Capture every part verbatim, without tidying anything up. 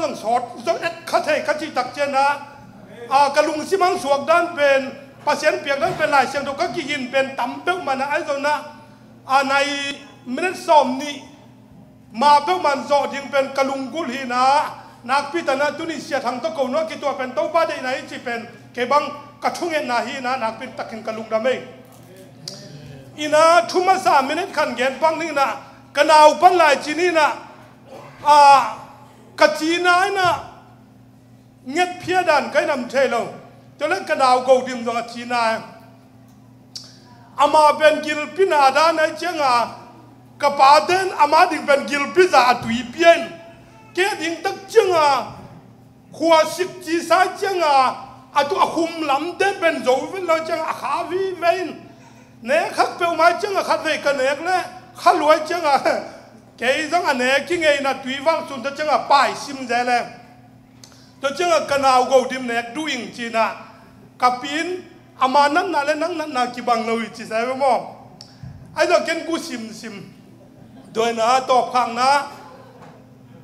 zong sawt zong et kha thei ka cih tak ciangin ah, a, ka lungsim ang suak dan pen, Pasian piak dan pen, Lai Siangtho ka kigin pen tam peuhmah na, ahi zongin ah, a, nai minute sawm nih ma peuhmah zawh ding pen ka lunggulh hi in ah, nakpi takin ah tuni Sia Thang tawh ko nuam kituah pen Topa deihna hi cih pen kei bang ka thungetna hi in ah, nakpi takin ka lungdam ei. In ah thu masa minute khat gen pak ning in ah, ka nau pan lai ci ni in ah, a, ka cina in ah, ngetphia dan ka hi nam thei lo. Tua leh ka nau Go Dim zong a cina e. Amah pen gilpi na dan ahih ciangin, ka pate'n amah ding pen gilpi zah a tui pia in, kei a ding tak ciangin khua sik ci sa ciangin, a tu a khum lamte pen zo vet lo ciangin a kha vive in, nek khak peuhmah ciangin khatvei ka nek leh kha lua ciangin, kei zong a nek kingei in ah tui valh sun ta ciangin pai sim zel e. Tua ciangin ka nau Go Dim nek duh ing ci in ah, ka pi in, ama natna leh nang natna kibang lo hi ci sa ve maw. Ahi zong ken gu simsim. Tua in ah tawpkhakna,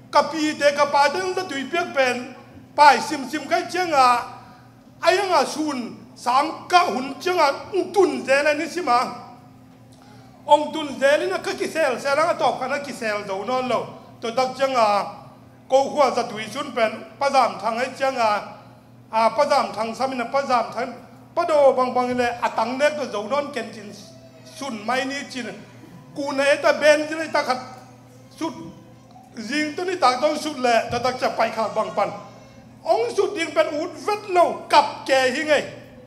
ka pite ka pate hong zatui piak pen pai simsim ka hih ciangin, a hiangah sun sangkah hun ciangin hong tun zel e, nisim a hong tun zel in ah ka kiselsel ang, a tawpkhak in ah kisel zo nawn lo. Tua tak ciangin ko khua zatui sun pen Pa Zam Thang ahih ciangin, a, Pa Zam Thang sam in ah, Pa Zam Thang, Pa Daw bangbang in leh a tang nek tawh zo nawn ken cin, sun mai ni cin, kun a et a ben zil a et a khat sut, zing tuni tak tawh sut leh, tua tak ciang paikha bang pan hong sut ding pen ut vet lo, kap ke hi ngei,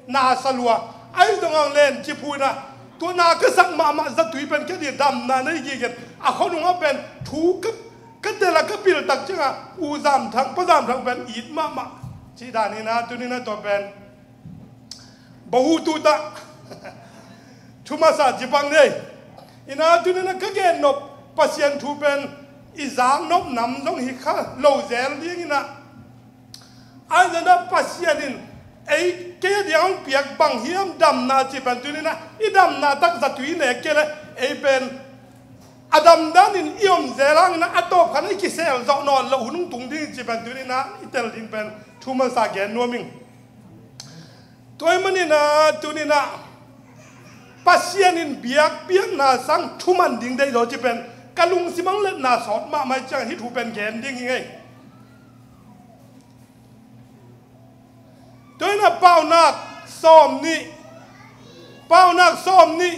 na sa lua. Ahi zongin len ci phu in ah, tua na ka sak mahmah zatui pen kei ding damna nei gige in, a khua nungah pen thu ka, ka tel a ka pil tak ciangin, U Zam Thang, Pa Zam Thang pen it mahmah cih dan in ah, tuni in ah tua pen bahu tu ta. Thu masa ci pak ni. In ah tuni in ah ka gen nop Pasian thu pen i zak nop nam zong hi kha lo zel ding in ah, ahi zongin ah Pasian in ei kei a ding hong piak bang hiam damna cih pen tuni in ah, i damna tak zatui nek kei leh ei pen a dam dan in i om zel hangin ah, a tawpkhak in ah i kisel zawh nawn loh hun hong tung ding cih pen tuni in ah i tel ding pen thu masa gen nuam ing. Tua ahih manin ah tuni in ah Pasian in biakpiakna sang thuman ding deih zaw cih pen ka lungsim ang letna sawt mahmah ahih ciangin hih thu pen gen ding hi ngei. Tua in ah Paunak sawm nih, Paunak sawm nih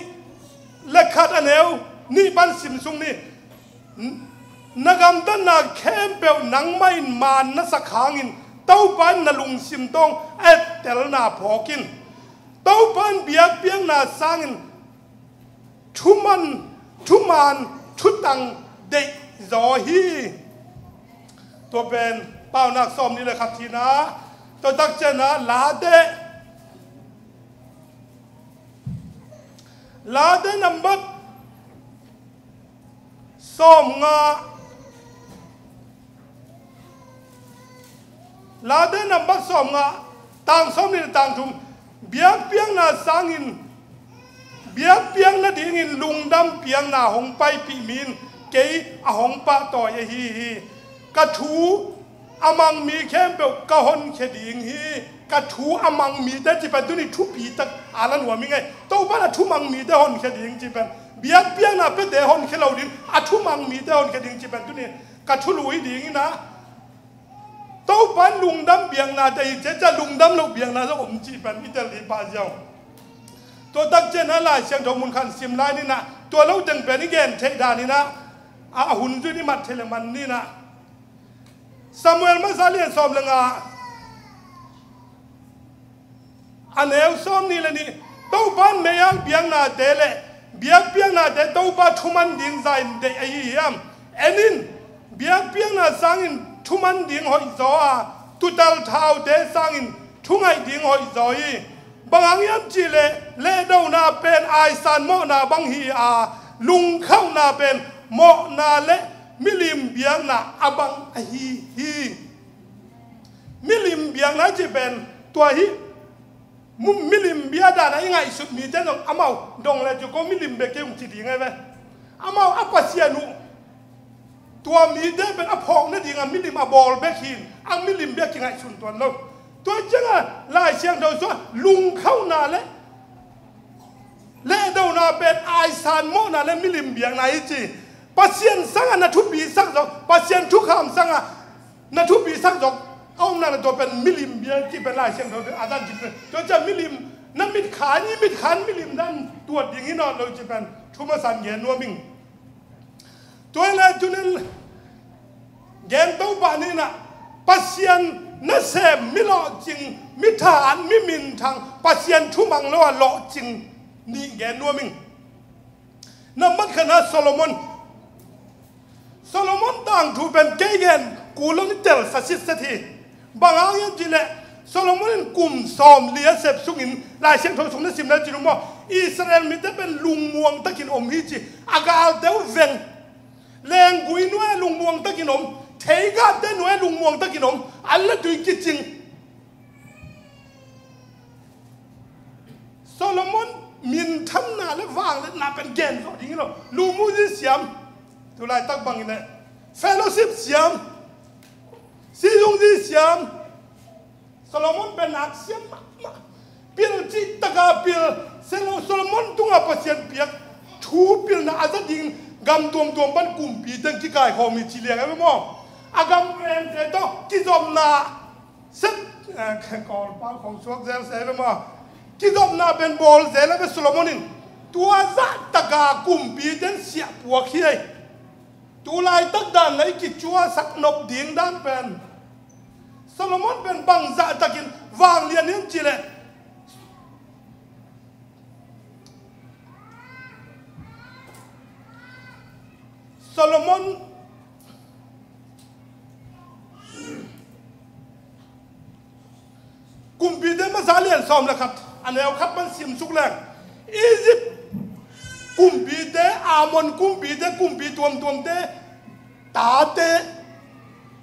leh khat a neu nih pan sim sung ni. Na gamtatna khempeuh nangmah in maan na sak hangin Topa in na lungsim tawh a ettelna phawk in. Topa in biakpiakna sangin thuman, thuman, thutang deih zaw hi. Tua pen Paunak sawm nih leh khat hi in ah, tua tak ciangin ah Late, Late nambat sawmnga, Late nambat sawmnga, tang sawm nih leh tang thum. Biakpiakna sangin, biakpiak nadingin lungdam piakna hong paipih mi in kei a hong pahtawi ahi hi. Ka thu a mang mi khempeuh ka honkhia ding hi. Ka thu a mang mite cih pen tuni thupi tak a la nuam hi ngei. Topa in a thu mang mite honkhia ding cih pen, biakpiakna piate honkhia lo ding, a thu mang mite honkhia ding cih pen tuni ka thulu hi ding in ah, Topa in lungdam biaknate hi ci a, lungdam loh biakna zong om cih pen i tel ding pah ziau. Tua tak ciangin ah Lai Siangtho mun khat sim lai ni in ah, tua lo teng pen i gen theih dan in ah, a, a hun zui in i mat theih leh man ni in ah. Samuel masa lian sawm leh nga, a neu sawm nih leh nih. Topa in mei-ang biaknate leh biakpiaknate Topa thuman ding zah in deih ahi hiam? En in, biakpiakna sangin thuman ding hoih zaw a, tuutal thaute sangin thungaih ding hoih zaw hi. Bang hang hiam cih leh lehdona pen aisan mawhna bang hi a, lungkhauhna pen mawhna leh milim biakna a bang ahi hi. Milim biakna cih pen tua hi. Mu-, milim bia dan a i ngaihsut mite zong amau dong leh cu ko milim bek kei hong ci ding ahi ve. Amau a Pasian uh Tua mite pen a phawk nadinga milim a bawl bek hi-in a milim bek kingaihsun tuan lo. Tua cianga Lai Siangtho sungah lungkhauna le lehdona pen aisan mawhna le milim biakna hi ci. Pasian sangah na thupi sak zawk, Pasian thukham sangah na thupi sak zawk a omna na tua pen milim biak ci pen Lai Siangtho pen a dan ci pen. Tua ciang milim na mitkhan i mitkhan milim dan tuat ding hi nawn lo ci pen thu masa-in gen nuam ing. Tua le tunin gen Topa ni-in ah Pasian nasem mi lawhcing, mi thahat, mi minthang, Pasian thumang lo a lawhcing nih gen nuam ing. Nambat khatna Solomon. Solomon tangthu pen kei gen kul lo ni telsa sitset hi. Bang hang hiam cih leh Solomon in kum sawmli a sep sungin Lai Siangtho sung na sim le cin uh maw, Israel mite pen lungmuang takin om hi ci. A galte uh veng, lenggui nuai lungmuang takin om, theigate nuai lungmuang takin om, an le tui kicing. Solomon minthanna le vangliatna pen gen zawh ding hi lo. Lungmuang zi siam, tu laitak bangin le fellowship siam, sizung zi siam. Solomon pen nak siam mahmah. Pil cih taka pil, Selo-, Solomon tunga Pasian piak thu pilna a za ding gam tuamtuam pan kumpi teng kikaikhawm hi ci liang a ve maw. A gam vengte tawh kizopna sep, eh, Kawlpau khong suak zel se ve maw. Kizopna pen bawl zel a ve Solomon in. Tua zah taka kumpi ten siah puak hi ei. Tu laitak dan na i kicuasak nop ding dan pen Solomon pen bangzah takin vanglian hiam cih leh Solomon Kumpite masa lian sawm le khat, a neu khat pan simsuk leng, Egypt kumpite, Amon kumpite, kumpi tuamtuamte tate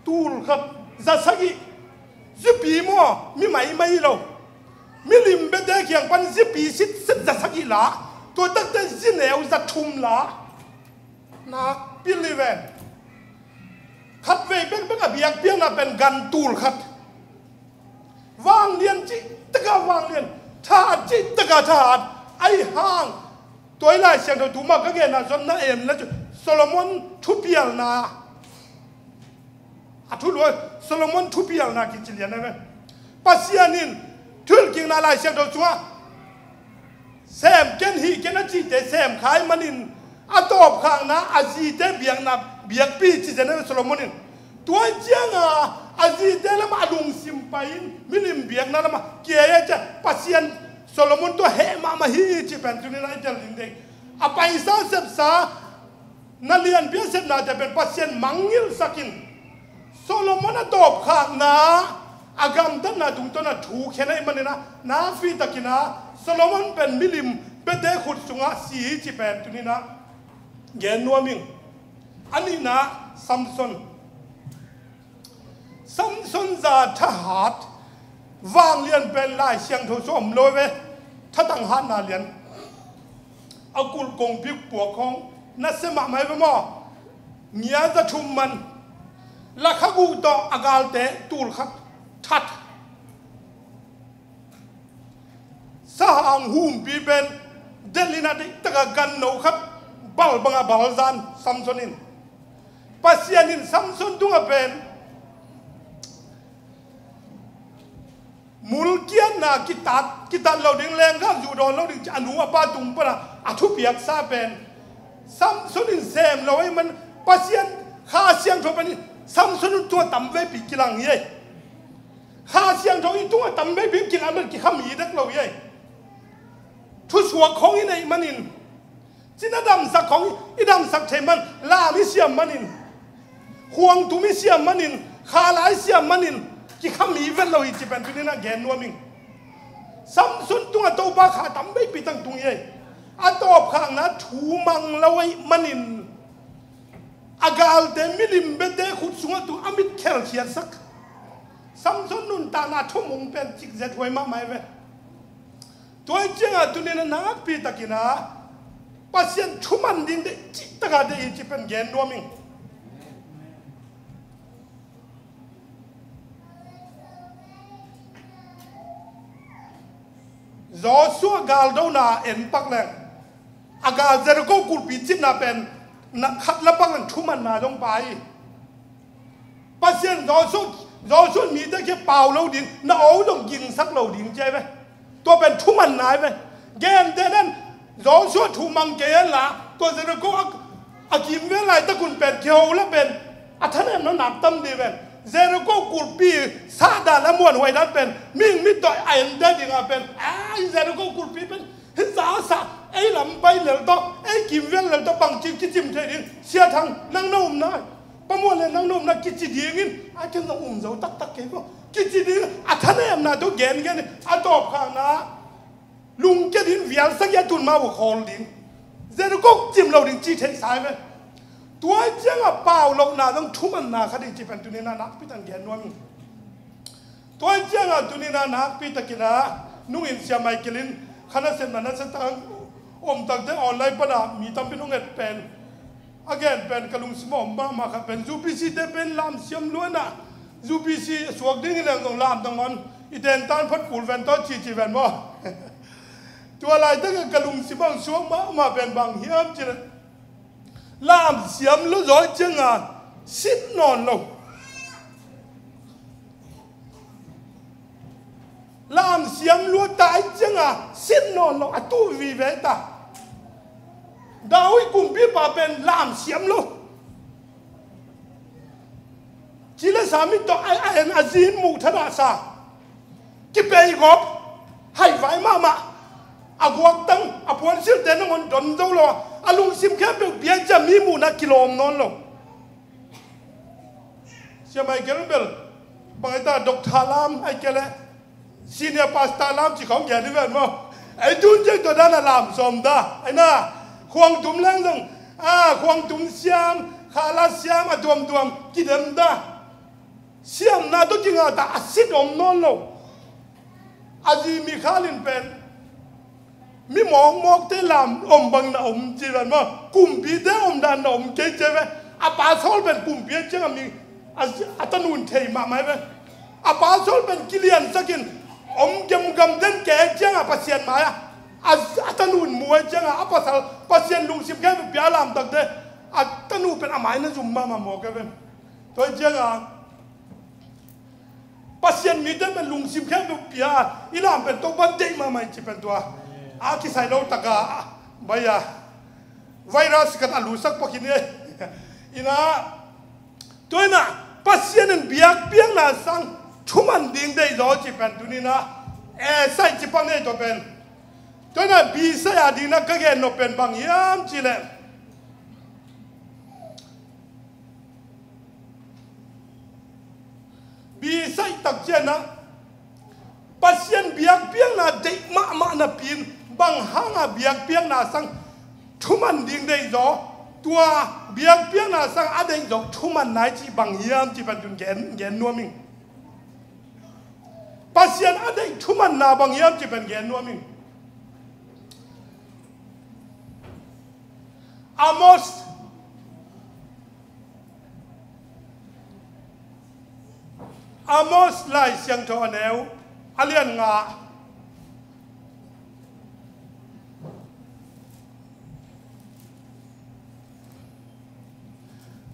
tul khat za sagih, zipi maw, mi maimai lo, milim bete kiang pan zipi sitset za sagih la, tua takte zi neu za thum la, nak pil hi ven. Khatvei bekbek a biakpiakna pen gan tul khat. Vanglian cih taka vanglian, thahat cih taka thahat. Ahi hang, tua i Lai Siangtho tuma ka genna zonna en le cu Solomon thupialna. A thulu Solomon thupialna kici lian a ve. Pasian in thuhilhkikna Lai Siangtho sungah sem ken hih ken a cihte sem kha ahih manin a tawpkhakna a zite biakna biakpi ci zen a ve Solomon in. Tua cianga a zite lamah a lungsim pai-in milim biakna lamah kia e cia Pasian Solomon tua heh mahmah hi cih pen tuni-in a i tel ding ding. A paisa sepsa na lianpi a sepnate pen Pasian mangngilhsakin Solomon a tawpkhakna a gamtatna tungtawn a thu khen ahih manin a nakpi takin a Solomon pen milim bete khut sungah si hi cih pen tuni-in a gen nuam ing. A nihna Samson. Samson za thahat vanglian pen Lai Siangtho sung om lo ve. Thatang hatna lian a kulh kongpi puak khawng nasia mahmah hi ve maw. Ngia za thum man lakha guh tawh a galte tul khat that. Sahang humpi pen delhna deihtaka ganno khat bal banga balzan Samson in Pasian in Samson tungah pen mulkiatna kitat, kitat lo ding, lengkha zu dawn lo ding ci a nu a pa tung pana a thupiaksa pen Samson in sem lo ahih man Pasian Kha Siangtho panin Samson tungah tamveipi kilang hi ei. Kha Siangtho i tungah tamveipi kilang man kikhami dek lo hi ei. Thusuak khawng i neih manin, cina damsak khawng i damsak thei man, lam i siam manin, khuangtum i siam manin, khala i siam manin kikhami vet lo hi ci pen tuni-in a gen nuam ing. Samson tungah Topa kha tamveipi tang tung hi ei. A tawpkhakna thu mang lo ahih manin a galte milim bete khut sungah tung a mit khelkhiatsak. Samson nuntakna thumung pen cikzet huai mahmah hi ve. Tua hi ciangah tuni-in a nakpi takin a Pasian thuman ding deih cihtaka deih hi ci pen gen nuam ing. Joshua galdona en pak leng, a gal Jericho kulpi cimna pen na khat la pak leng thumanna zong pai hi. Pasian Joshua, Joshua mite kia pau lo ding, na aw zong gingsak lo ding ci a hi ve. Tua pen thumanna hi ve. Gentehna in Joshua thu mang kei hen la, tua Jericho a, a kimvel laitak un pen kiho la pen a thanemna nak tam ding ven. Jericho kulpi sahdan a muanhuai dan pen mihing mit tawh a ente ding a pen, ai, Jericho kulpi pen hih za a sa, ei lam pai lel tawh, ei kimvel lel tawh bangci kicim thei ding. Sia Thang, nang na umna, Pa Muan le nang na umna kici dingin a ken zong um zo taktak kei maw? Kici ding a thanemna tawh gengen in a tawpkhakna lungkia ding, vial sagih a tun mah uh khawl ding, Jericho cim lo ding ci theihsa hi ve. Tua ciangah pau lohna zong thumanna khat hi ci pen tuni-in a nakpi takin gen nuam ing. Tua ciangah tuni-in a nakpi takin a nungin Sia Michael in kha nasepna nasia tak om takte online pan a mi tampi in hong et pen, a gen pen ka lungsim a om mahmah khat pen U P C te pen lamsiam lua in a, U P C suak ding hi leng zong lam tang on, i ten tan phat kul ven tawh ci ci ven maw? Tua laitak a ka lungsim a hong suak mahmah pen bang hiam cih leh, lamsiam lua zaw ciangah sit nawn lo. Lamsiam lua ta i ciangah sit nawn lo, a tuh vive ta. David kumpipa pen lamsiam lo. Ci le sa mit tawh a, a en a zi in muh thadah sa. Kipei gawp, haivai mahmah. A guaktang, a puansilhte nangawn don zo lo a, a lungsim khempeuh bia cia mi muhna kilawm nawn lo. Sia Michael bel bang hi ta, Doctor lam ahih kei leh Senior Pastor lam ci khawng gen hi ven maw? Ei tun ciang tua dan a lam sawm ta. Ei na, khuang tum leng zong, a, khuang tum siam, khala siam, a tuamtuam kidem ta. Siamna tawh kingah ta, a sit om nawn lo. A zi Mikhal in pen mi mawkmawkte lam om bang na om ci ven maw? Kumpite om dan na om kei ci ve. A pa Saul pen kumpi a ciangah mi a, a tanu in thei mahmah hi ve. A pa Saul pen kiliansak in om gemgam den kei a ciangah Pasian mai-ah a, a tanu in mu a ciangah a pasal Pasian lungsim khempeuh pia lamtakte a tanu pen a mai na zum mahmah mawk hi ve. Tua hi ciangah Pasian mite pen lungsim khempeuh pia, i lam pen Topa'n deih mahmah hi ci pen tua a kisai lo taka, bai a, virus khat a lusak pak hi ni. Ina, tua ina, Pasian in biakpiakna sang thuman ding deih zaw ci pen tuni ina, eh, sai ci pak ni tua pen. Tua ina, bi sai a ding ina ka gen nop pen bang hiam ci leh, bi saih tak ciangah Pasian biakpiakna deih mahmah napi in bang hanga biakpiakna sang thuman ding deih zaw, tua biakpiakna sang a deih zaw thuman nai cih bang hiam cih pen tun gen, gen nuam ing. Pasian a deih thumanna bang hiam cih pen gen nuam ing. Amos, Amos Lai Siangtho a neu a lian nga.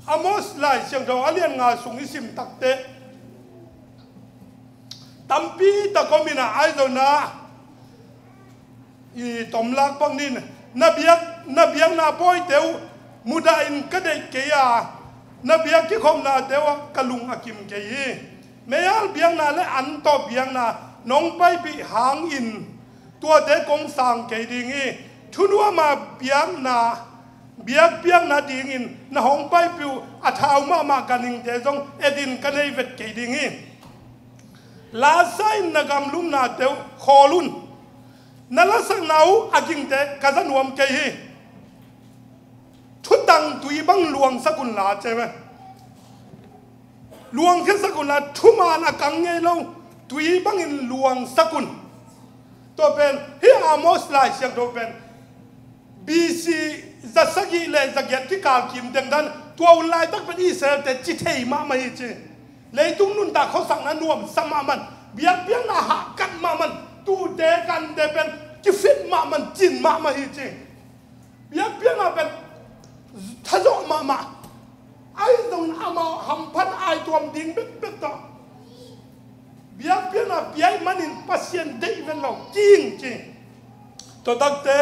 Amos Lai Siangtho a lian nga sung i sim takte tampi tak om ina, ahi zongin i tomlak bang nin, na biak, na biakna pawite uh mudah in ka deih kei a, na biak kikhopnate uh ah ka lung a kim kei hi. Meial biakna le an tawh biakna nong paipih hangin tuate kong sang kei ding hi. Thunuama biakna, biakpiakna dingin na hong paipih uh a thau mahmah ganhingte zong etin ka nei vet kei ding hi. Lasa in na gamlumnate uh khawl un. Na lasakna uh a gingte ka za nuam kei hi. Thutang tui bang luangsak unla, ci ve. Luangkhiasak unla, thuman a kang ngei lo tui bangin luangsak un. Tua pen hih Amos Lai Siangtho pen B C za sagih le za giat kikal kim teng dan, tua hun laitak pen Israel-te ci thei mahmah hi ci. Leitung nuntak khuasakna nuamsa mahmah in, biakpiakna hahkat mahmah in, Tute kante pen kifit mahmah, cin mahmah hi ci. Biakpiakna pen thazawh mahmah. Ahi zongin amau hamphat aituam ding bekbek tawh biakpiakna pia ih manin Pasian deih ven lo, king ci. Tua takte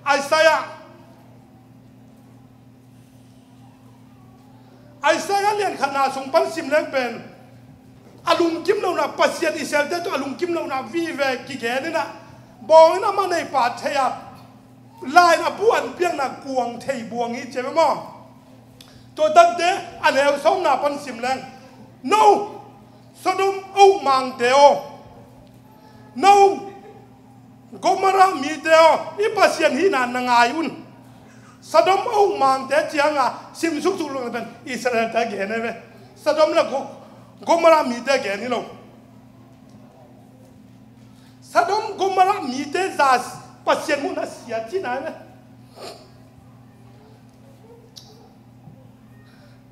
Isaiah Isaiah lian khatna sung pan sim leng pen a lungkim lohna, Pasian Israelte tawh a lungkim lohna vive kigen in ah, bawng in amah neipa thei a, lai in a buan piakna kuang thei buang hi ci ve maw? Tua takte a neu sawmna pan sim leng, no Sodom a ukmangte aw, no Gomorrah mite aw, i Pasian hihna na ngai un. Sodom a ukmangte cianga simsuk suk lo pen Israelte gen hi ve. Sodom le Go-, Gomorrah mite gen hi lo. Sodom Gomorrah mite za Pasian muhna sia cihna hi ve.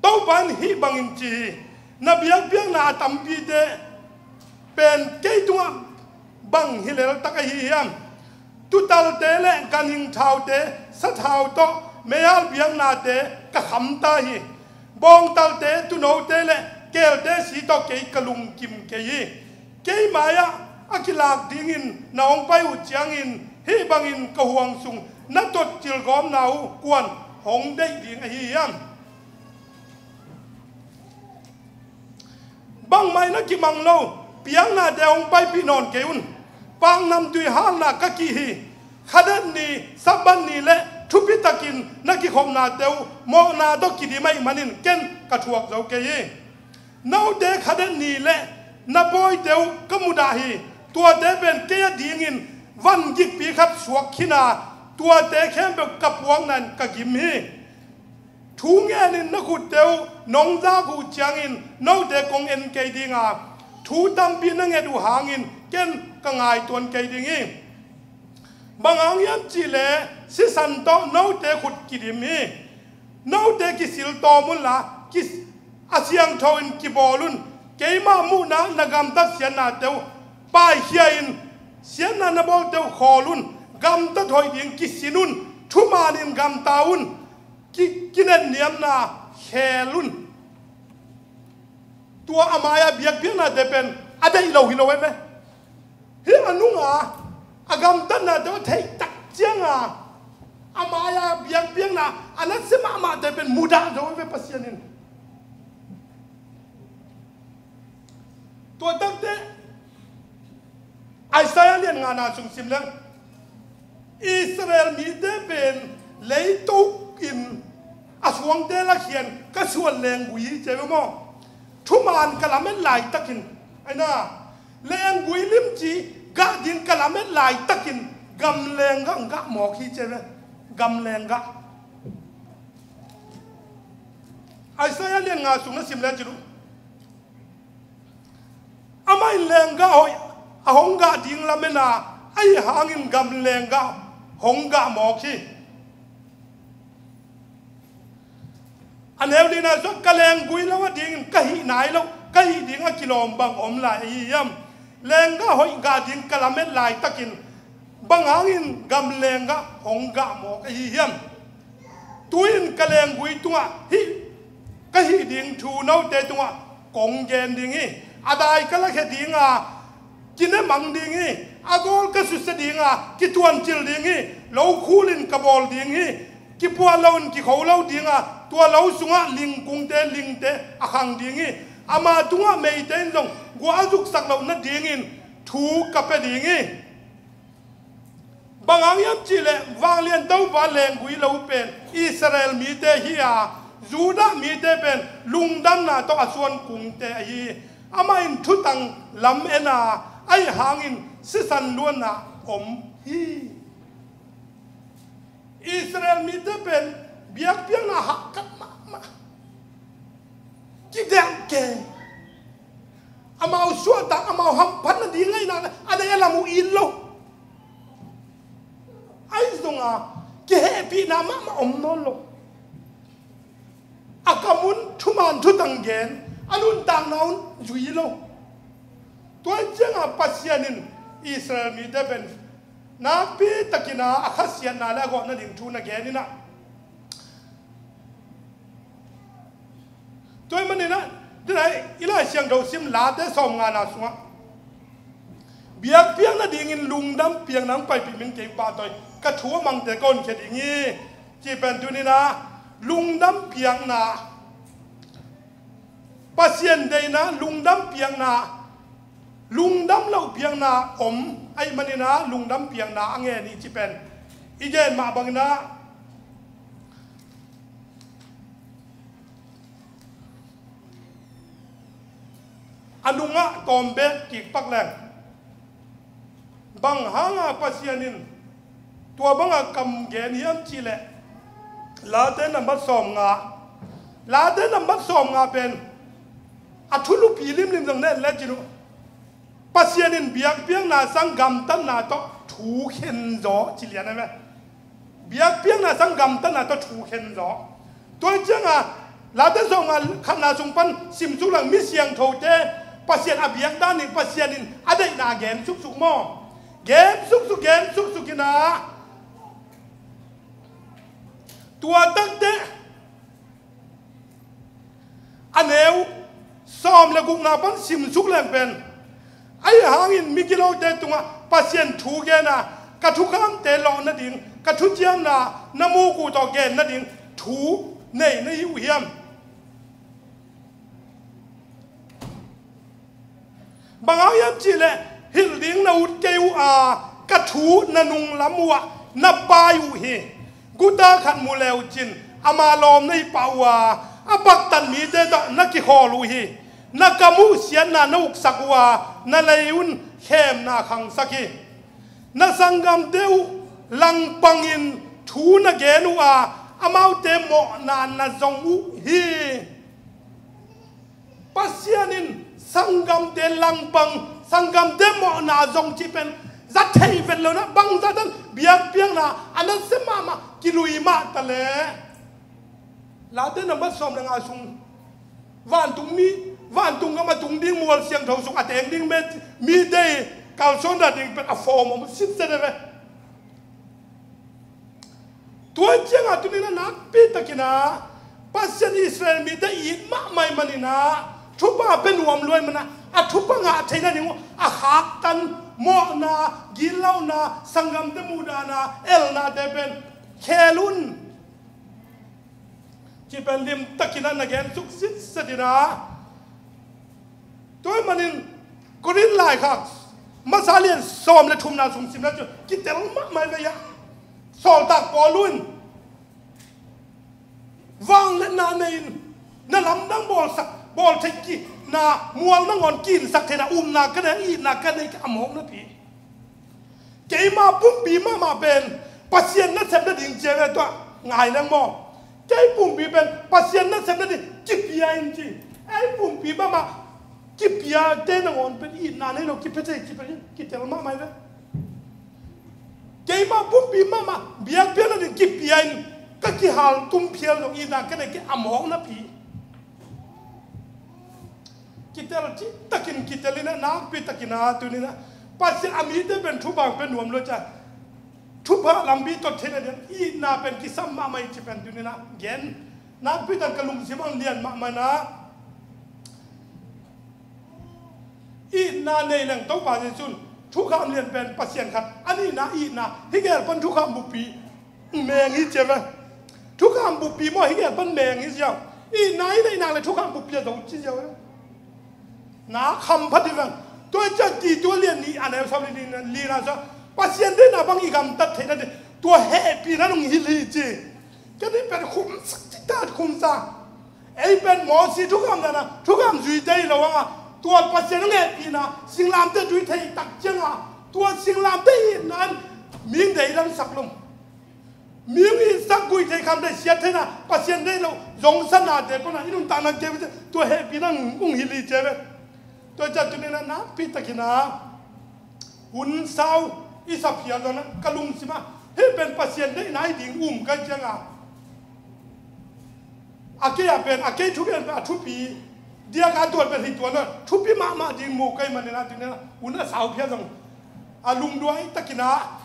Topa in hih bangin ci hi, na biakpiakna a tampite pen kei tungah bang hi leltak ahi hiam? Tutalte le ganhing thaute sathau tawh meial biaknate ka khamta hi. Bawngtalte, tuunote le keelte si tawh kei ka lungkim kei hi. Kei mai-ah a kilak dingin na hong pai uh ciangin hih bangin ka huang sung na totcil gawmna uh kuan hong deih ding ahi hiam? Bangmah in a kimang lo piaknate hong paipih nawn kei un. Paknamtui halna ka kih hi. Khadet ni, Sabbath ni le thupitakin na kikhopnate uh mawhna tawh kidim ahih manin ken ka thuak zo kei hi. Note khadet ni le na pawite uh ka mudah hi. Tuate pen kei a dingin van gikpi khat suak khin a, tuate khempeuh ka puakna in ka gim hi. Thu ngenin na khutte uh nong zak uh ciangin note kong en kei ding a, thu tampi na nget uh hangin ken ka ngaituan kei ding hi. Bang hang hiam cihleh sisan tawh note khut kidim hi. Note kisil tawm unla, ki-, a siangtho in kibawl un. Keimah muhna na gamtat siatnate uh paikhia in, siatna na bawlte uh khawl un. Gamtat hoih ding kisin un. Thumanin gamta un. Ki-, kinetniamna khel un. Tua a mai-a biakpiaknate pen a deih lo hi lo e ve. Hih a nunga a gamtatnate a theih tak cianga a mai-a biakpiakna a nasia mahmahte pen mudah zo e ve Pasian in. Tua takte Isaiah lian ngana sung sim leng, Israel mite pen leitokin a suangte lakhian ka suan lenggui hi ci ve maw? Thuman ka lamet laitakin, aina, lenggui limci gah ding ka lamet laitakin gamleng gah hong gah mawk hi ci ve. Gamleng gah. Isaiah lian nga sung na sim le ci lu. Amah in lenggah hoih a hong gah ding lamen a, ahi hangin gamleng gah hong gah mawk hi. A neu lina sua ka lenggui lo a dingin ka hih nai lo, ka hih ding a kilawm bang om lai ahi hiam? Lenggah hoih gah ding ka lamet laitakin bang hangin gamleng gah hong gah mawk ahi hiam? Tu-in ka lenggui tungah hih ka hih ding thu note tungah kong gen ding hi. A dai ka lakhia dinga kinemang ding hi. A gawl ka susia dinga kituancil ding hi. Lo khulin ka bawl ding hi. Kipuah loin kikho lo dinga tua lo sungah lingkungte, lingte a khang ding hi. Ama tungah meite in zong guah a zuksak loh nadingin thu ka pia ding hi. Bang hang hiam cihleh vanglian Topa lenggui lo pen Israel mite hi a, Judah mite pen lungdamna tawh a suan kungte ahi. Amah in thutang lam en a, ahi hangin sisan luanna om hi. Israel mite pen biakpiakna hahkat mahmah, kidelh kei. Amau suahtak, amau hamphat nading ahih nak leh a deih a lam uh it lo. Ahi zongin kihehpihna mahmah om nawn lo. A kam un thuman thutang gen, a nuntakna un zui lo. Tua ciangin Pasian in Israel mite pen nakpi takin ah a khasiatna le a gawh nading thu na gen in ah, tua ahih manin ah, tu-in ah i Lai Siangtho sim Late sawmngana sungah, biakpiakna dingin lungdam piakna hong paipih ming kei pahtawi, ka thu a mangte ka honkhia ding hi, ci pen tuni-in ah lungdam piakna, Pasian deihna, lungdam piakna, lungdam loh piakna om ahih manin ah lungdam piakna a ngen hi ci pen i gen mah bangin ah, a nungah tawm beek kik pak leng, bang hanga Pasian in tua banga kam gen hiam cih leh, Late nambat sawmnga, Late nambat sawmnga pen a thulupi limlim zong na en lecin uh, Pasian in biakpiakna sang gamtatna tawh thu khen zaw ci lian a ve. Biakpiakna sang gamtatna tawh thu khen zaw. Tua hi ciangin Late sawmnga khatna sung pan simsuk leng mi siangthote Pasian a biak dan in Pasian in a deihna gen suksuk maw? Gen suksuk, gen suksuk in ah, tua takte a neu sawm le gukna pan simsuk leng pen, ahi hangin migilote tungah Pasian thu gen a, ka thukhamte lawh nading, ka thuciamna na muk uh tawh gen nading thu nei na hi uh hiam? Bang hang hiam cih leh hilh ding na ut kei uh a, ka thu na nunglam uh ah na pai uh hi. Guta khat mu le uh cin ama lawm na hi pah uh a, a paktat mite tawh na kikhawl uh hi. Na kam uh siatna na uksak uh a, na lei un khemna khangsak hi. Na sanggamte uh langpangin thu na gen uh a, amaute mawhna na zong uh hi. Pasian in sanggamte langpang, sanggamte mawhna zong cih pen za thei vet lo in ah, bangzah tan biakpiakna a nasem mahmah kilui mah ta leh, Late nambat sawm le nga sung, vantung mi, vantung gam a tung ding mual siangtho sung a teng ding mite kalsuan dan ding pen a form om sitset a ve. Tua ciangin tuni-in ah nakpi takin ah Pasian Israel mite it mahmah ahih manin ah, thupha pia nuam lua ahih manin ah, a thupha ngah theihna ding uh a khaktan mawhna, gitlohna, sanggamte muhdahna, elnate pen khel un. Ci pen limtakin ah na gen suk sitset in ah. Tua ahih manin Korin laikhak masa lian sawm le thumna sung simna cu kitel mahmah ve ia. Sawltak Paul in vangliatna nei in, na lamdang bawlsak, bawl theih kina, mual nangawn kinsak theihna, upna ka nei, itna ka nei, a mawk napi. Keima pumpi mahmah pen Pasian nasem nading ci a ve, tua ngai leng maw. Kei pumpi pen Pasian nasem nading kipia in ci. Ei pumpi mahmah kipiate nangawn pen itna nei lo, kipia thei ci pen kitel mahmah hi ve. Keima pumpi mahmah biakpiakna ding kipia in ka kihal tum phial zong itna ka nei kei a mawk napi. Kitel cihtakin kitel in ah, nakpi takin ah tuni-in ah Pasian a mite pen thupha pia nuam lua ciang, thupha lampi tot theihna ding itna pen kisam mahmah hi ci pen tuni-in ah gen. Nakpi takin ka lungsim ah lian mahmah in ah, itna nei leng Topa Jesuh in thukham lian pen Pasian khat, a nihna itna, hi gel pan thukham buppi meng hi ci a ve. Thukham buppi maw, hi gel pan meng hi ziau. Itna i neih nak leh thukham buppi a zo ci ziau ve. Na kham phat hi veng. Tua ciang Titu lian nih a neu sawm le lina sung, Pasian deihna bang i gamtat theihna ding tua hehpihna nung hilh hi ci. Ka nih pen khumsak cihtak khumsa. Ei pen Mosi thukham dan a thukham zuite hi lo a, tua Pasian a hehpihna singlamteh tui theih tak ciang a, tua singlamteh itna in mi hong deidangsak lo. Mi hong itsak, guih theih, kham theih, siat theihna, Pasian deih lo zongsatnate pan a i nuntakna kei tua hehpihna hong hilh hi ci a ve. Tua ciang tuni-in ah nakpi takin ah hun sau i sa phial zong ah ka lungsim ah hih pen Pasian deihna hi ding um ka hih ciang a, a kei a pen, a kei thugen pen a thupi, diak a tuan pen hi tuan ah thupi mahmah ding mu ka hih manin ah tuni-in ah hun a sau phial zong A lungduai takin ah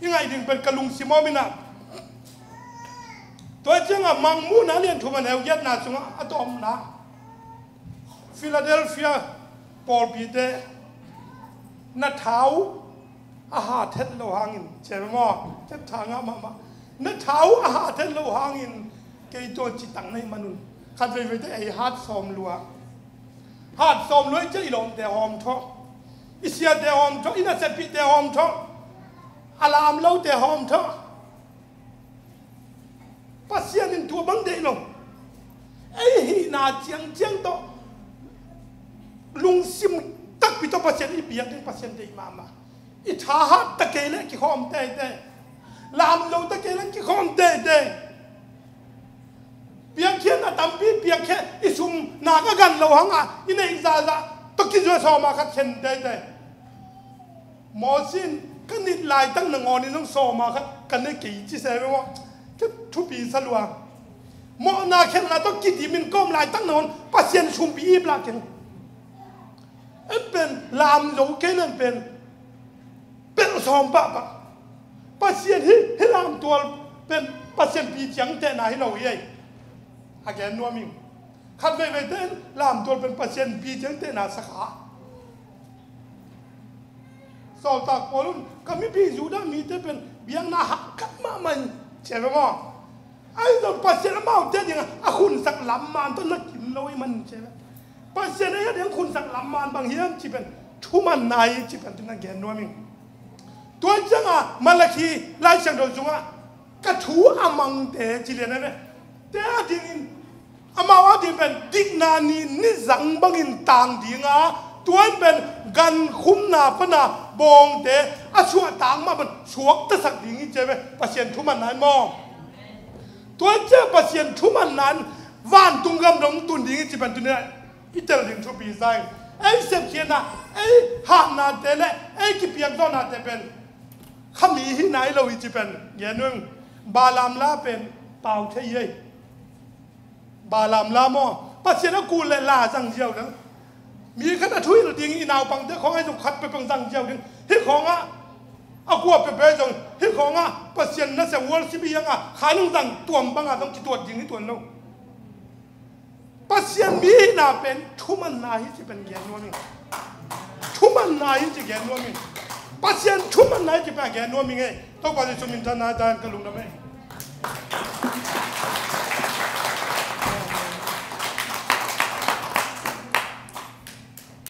i ngaih ding pen ka lungsim om in ah. Tua ciangah Mangmuhna lian thum a neu giatna sungah a tawpna, Philadelphia pawlpite, na thau a hat het lo hangin, ci maw, ka tha ngah mahmah. Na thau a hat het lo hangin kei tawh citak na hih manun, khat veiveite ei hat sawm lua. Hat sawm lua i ciah i lawmte hawm thawh, i siate hawm thawh, i nasepihte hawm thawh, a lam lote hawm thawh. Pasian in tua bang deih lo. Ei hihna ciangciang tawh, lungsim takpi tawh Pasian i biak ding Pasian deih mahmah. I thahat ta kei leh kikhawm teitei. Lam lo ta kei leh kikhawm teitei. Piakkhiatna tampi piakkhiat, i sum nak a gan lo hangah i neih zahzah tawh kizuat sawma khat khen teitei. Mawsi in ka nit laitak nangawn in zong sawma khat ka ne kei ci se ve maw. Ka thupi sa lua. Mawhna khelhna tawh kidim in kawm laitak nangawn Pasian sumpi ip lah keng. En pen lam zo kei len pen pelh sawm pahpah. Pasian hi, hi lamtual pen Pasian pi ciangtehna hi lo hi ei. A gen nuam ing. Khat veiveite in lamtual pen Pasian pi ciangtehna sakha. Sawltak Paul un ka mipi Judah mite pen biakna hangkat mahmah in, ci ve maw. Ahi zong Pasian amaute dingah a khunsak lam man tawh na kim lo i man, ci ve. Pasian ei a ding khunsak lam man bang hiam ci pen thumanna hi ci pen tun a gen nuam ing. Tua ciangah Malakhi Lai Siangtho sungah ka thu a mangte ci lian a ve. Te a dingin amau a ding pen dikna ni nizang bangin tang dinga, tua in pen gankhumna pana bawngte a suahtak mah pen suaktasak ding hi ci ve. Pasian thumanna in maw. Tua in ciah Pasian thumanna in vantung gam dong tun ding hi ci pen tuni i tel ding thupi sa ing. Ei sepkhiatna, ei hatnate le ei kipiakzawhnate pen kha mi hihna hi lo hi ci pen gen ung. Balaam la pen pau thei hi ei. Balaam la maw, Pasian a kul le la zang ziau ding. Mi khat a thuhilh ding i naupangte khawng ahi zong khat peuh peuh zang ziau ding. Hih khawngah a kua peuh peuh ahi zong hih khawngah Pasian nasem worship i hangah kha nung zang tuam bangah zong kituat ding hi tuan lo. Pasian mi hihna pen thumanna hi ci pen gen nuam ing. Thumanna hi ci gen nuam ing. Pasian thumanna hi ci pen gen nuam ing ei. Topa Jesu min thanna dan ka lungdam ei.